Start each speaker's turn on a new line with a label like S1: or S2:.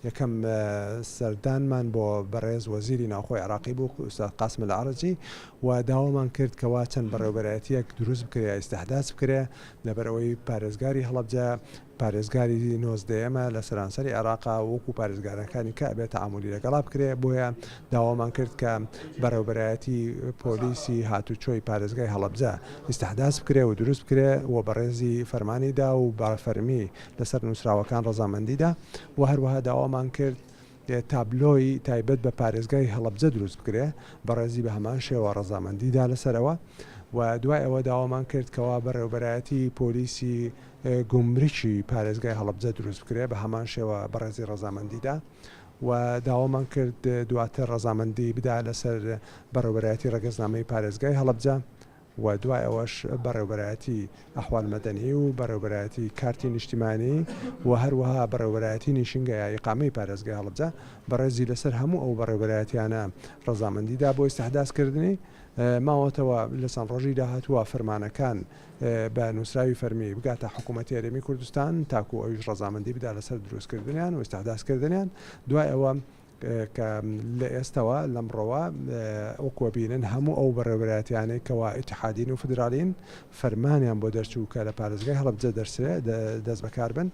S1: یەکەم سەردانمان بۆ بەڕێز وەزیری ناوخۆی عێراقی بوو ئوستاد قاسم العرجی و داوامان کرد کەوا چەند بەڕێوبەرایەتیەک دروست بکرێ یا ئیستحداس بکرێ لەبەرئەوەی پارێزگاری هەڵەبجە پارێزگاری نۆزدەیەمە لە سەرانسەری عێراقا وەکو پارێزگارەکانی کە ئەبێ تەعامولی لەگەڵا بکرێ بۆیە داوامان کرد کە بەڕێوبەرایەتی پۆلیسی هاتوچۆی پارێزگای هەڵەبجە ئیستحداس بکرێ و دروست بکرێ و بەڕێزی فەرمانی دا و بە فەرمی لەسەر نووسراوەکان ڕەزامەندی دا و هەروەها داوامان کرد تابلۆی تایبەت بە پارێزگای هەڵەبجە دروست بکرێ، بەڕێزی بە هەمان شێوە ڕەزامەندی دا لەسەر ئەوە و دوای ئەوە داوامان کرد کەوا بەڕێوەبەرایەتی پۆلیسی گومرکی پارێزگای هەڵەبجە دروست بکرێ، بە هەمان شێوە بەڕێزی ڕەزامەندی دا و داوامان کرد دواتر ڕەزامەندی بدا لەسەر بەڕێوەبەرایەتی ڕەگەزنامەی پارێزگای هەڵەبجە. و دوای ئەوەش بەڕێوبەرایەتی ئەحوال مەدەنی و بەڕێوبەرایەتی کارتی نیشتیمانی و هەروەها بەڕێوبەرایەتی نیشینگە یا ئیقامەی پارێزگای هەڵەبجە بەڕێزی لەسەر هەموو ئەو بەڕێوبەرایەتیانە ڕەزامەندی دا بۆ ئیستحداس کردنی ماوەتەوە لە چەند ڕۆژی داهاتووە فەرمانەکان بە نووسراوی فەرمی بگاتە حکوومەتی هەرێمی کوردستان تاکوو ئەویش ڕەزامەندی بدا لەسەر دروستکردنیان و ئیستحداس کردنیان دوای ئەوە کە لە ئێستەوە، لەمڕۆوە، وەکو ئەبینن هەموو ئەو بەڕێوەبەرایەتیانەی کەوا ئیتیحادین و فیدراڵین فەرمانیان بۆ دەرچوو کە لە پارێزگای هەڵەبجە دەرچرێ دەست بەکار بن.